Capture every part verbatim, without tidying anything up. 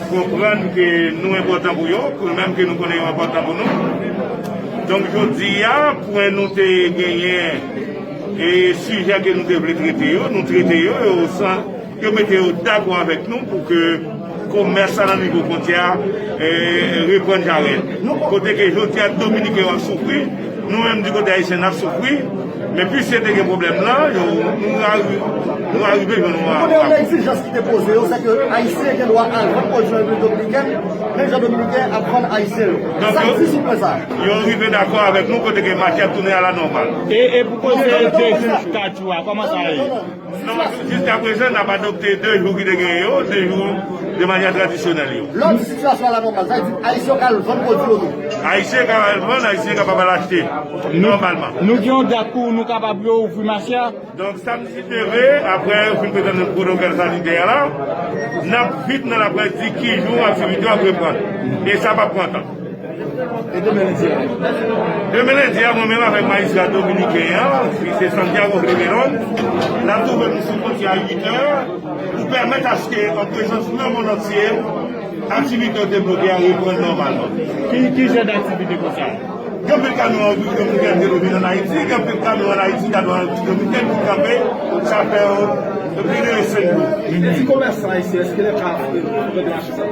Konprann ke nou enpòtan pou yo, pou menm ke nou konnen yo enpòtan pou nou. Donk, jodi a, pwen nou te genyen e sijè ke nou te vle trete yo, nou trete yo, yo san, yo mete yo dakò avèk nou pou ke komès sa nan nivo fwontyè a, e, reprann jan rèl. Kote ke jodi a Dominiken yo ap soufri, nou menm di kote Ayisyen n ap soufri, men piske te gen pwoblèm lan, yo, nou ari-, nou arive jwenn yon akò. Kote yon egzijans ki te poze yo, se ke Ayisyen gen dwa al vann pwodui yo Repiblik Dominikèn, menm jan Dominiken ap vann Ayisyen yo. Donk, sa yo, di sou pwen sa? Yo rive dakò avèk nou kote ke mache ap tounen a la nòmal. E, e pou koze de jou kat jou a, kòman sa ye? Non, jiskaprezan, n ap adopte de jou ki te genyen yo, de jou de manyè tradisyonèl yo. Lè w di sitiyasyon a la nòmal, sa vle di Ayisyen yo ka al vann pwodui yo tou? Ayisyen ka al vann, Ayisyen kapab al achte nòmalman. Nou gen yon dat pou nou kapab reouvri mache a? Donk, samdi neve, apre yo fin prezante pwotokòl sanitè a la, n ap vit nan laprès di ki jou aktivite yo ap reprann. E sa p ap pran tan. E demen lendi a? Demen lendi a, mwen menm avèk majistra dominiken an, ki se Santiago Riverón, n ap twouve nou sou fwontyè a uit è pou pèmèt aske, an prezans nan mond antye, aktivite yo te bloke a reprann nòmalman. Ki, ki jan d aktivite konsa? Gen anpil kamyon an Repiblik Dominikèn ki vin ann Ayiti, gen anpil kamyon ann Ayiti, ta dwe ann Repiblik Dominikèn ki kanpe, sa fè yo vire Sendomeng. Ti komèsan ayisyen, èske lè ka fè mache sa?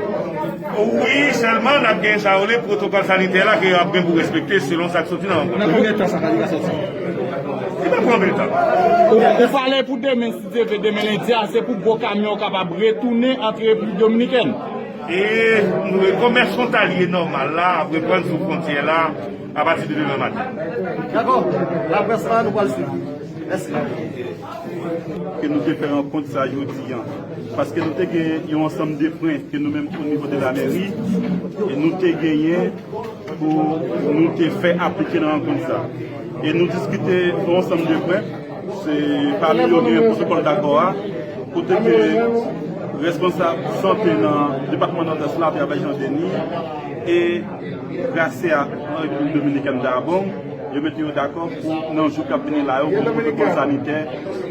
Wi, sèlman n ap gen sa yo rele pwotokòl sanitè la ke y ap gen pou respekte selon sa k soti nan rankont. Nan konbyen tan sa ka rive soti? Li pa pran anpil tan. Ou, ou pale pou demen, si Dye vle, demen lendi a, se pou gwo kamyon yo kapab retounen antre Repiblik Dominikèn. E, nou, komès fwontalye nòmal la ap reprann sou fwontyè la apati de demen maten. Dakò. Laprès la, nou pral swiv. Mèsi. Ke nou te fè rankont sa jodi a, paske nou te gen yon ansanm de pwen ke nou menm o nivo de la mèri, e nou te genyen pou nou te fè aplike nan rankont sa. E nou diskite yon ansanm de pwen, se pami yo gen pwotokòl dakò a, kote ke responsab sante nan depatman Nòdès la, atravè Jean Denis, e Gracia nan Repiblik Dominikèn Dabong, yo mete yo dakò pou nan jou k ap vini la yo, pou pwotokòl sanitè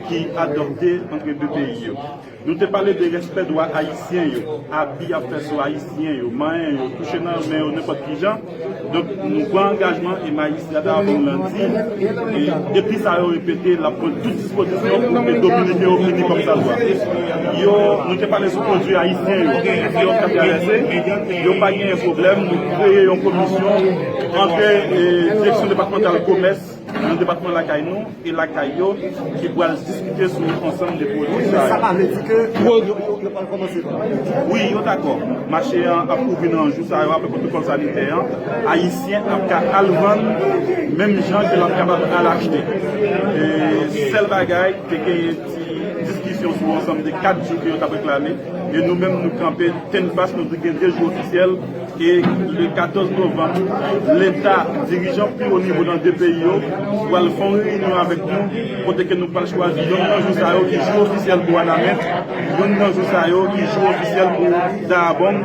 ki adopte ant de peyi yo. Nou te pale de respè dwa ayisyen yo, abi y ap fè sou ayisyen yo, manyen yo, touche nan men yo nenpòt ki jan. Donk, nou pran angajman e majistra Dabong lan di, e depi sa yo repete, l ap pran tout dispozisyon pou ke dominiken yo pini kòm sa dwa. Yo, nou te pale sou pwodui ayisyen yo, yo k ap travèse, yo pa genyen pwoblèm, nou kreye yon komisyon ant, e, direksyon depatmantal komès nan depatman lakay nou e lakay yo ki pral diskite sou ansanm de pwodui sa yo. Sa pa vle di ke yo, yo, yo pral kòmanse. Wi, yo dakò. Mache an ap ouvri nan jou sa yo, apre pwotokòl sanitè an, ayisyen ap ka al vann menm jan ke l ap kapab al achte. E sèl bagay, te gen ti diskisyon sou ansanm de kat jou ke yo t ap reklame, e nou menm nou kanpe tennfas, nou di gen de jou ofisyèl, e le katòz novanm, Leta, dirijan pi wo nivo nan de peyi yo, pral fè yon reyinyon avèk nou, kote ke nou pral chwazi yonn nan jou sa yo ki jou ofisyèl pou Wanament, yonn nan jou sa yo ki jou ofisyèl pou Dayabong.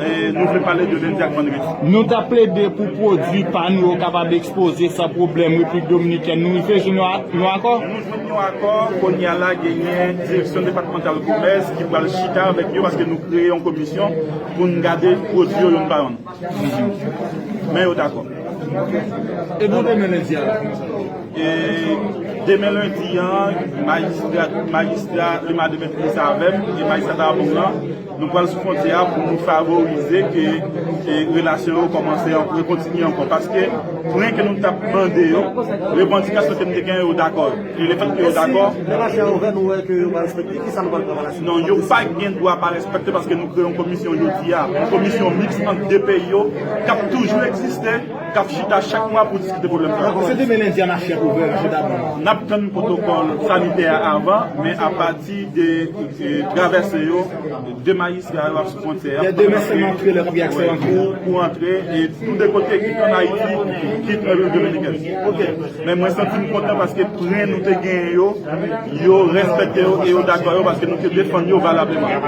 E nou vle pale de lendi ak vandredi. Nou t ap plede pou pwodui pa nou yo kapab ekspoze san pwoblèm Repiblik Dominikèn. Nou rive jwenn yon a-, yon akò? Nou jwenn yon akò, kounye a la genyen direksyon depatmantal komès ki pral chita avèk yo paske nou kreye yon komisyon pou n gade pwodui yo yonn pa yonn. Men yo dakò. E pou demen lendi a la? E demen lendi an, majistra, majistra Lima de Petris avè m e majistra Dabong lan, nou pral sou fwontyè a pou nou favorize ke, ke relasyon yo kòmanse an, rekontinye ankò. Paske pwen ke nou t ap mande yo, revandikasyon ke nou te genyen yo dakò. E lefètke yo dakò. Lè mache a ouvè, nou wè ke yo pa respekte. Kisa nou pral pran pa la suite? Non, yo pa gen dwa pa respekte paske nou kreye yon komisyon jodi a, yon komisyon miks ant de peyi yo k ap toujou egziste, k ap chita chak mwa pou diskite pwoblèm sa. Dakò, se demen lendi a mache ap ouvè, mache Dabong? N ap tann pwotokòl sanitè a avan, men apati de, de travèse yo, de majistra yo ap sou fwontyè a. Demen sèlman antre lè k ap gen aksè pou, pou antre, e tou de kote, kit ann Ayiti, kit an Repiblik Dominikèn. Ok. Men mwen santi m kontan paske pwen nou te genyen yo, yo respekte yo e yo dakò yo paske nou te defann yo valableman.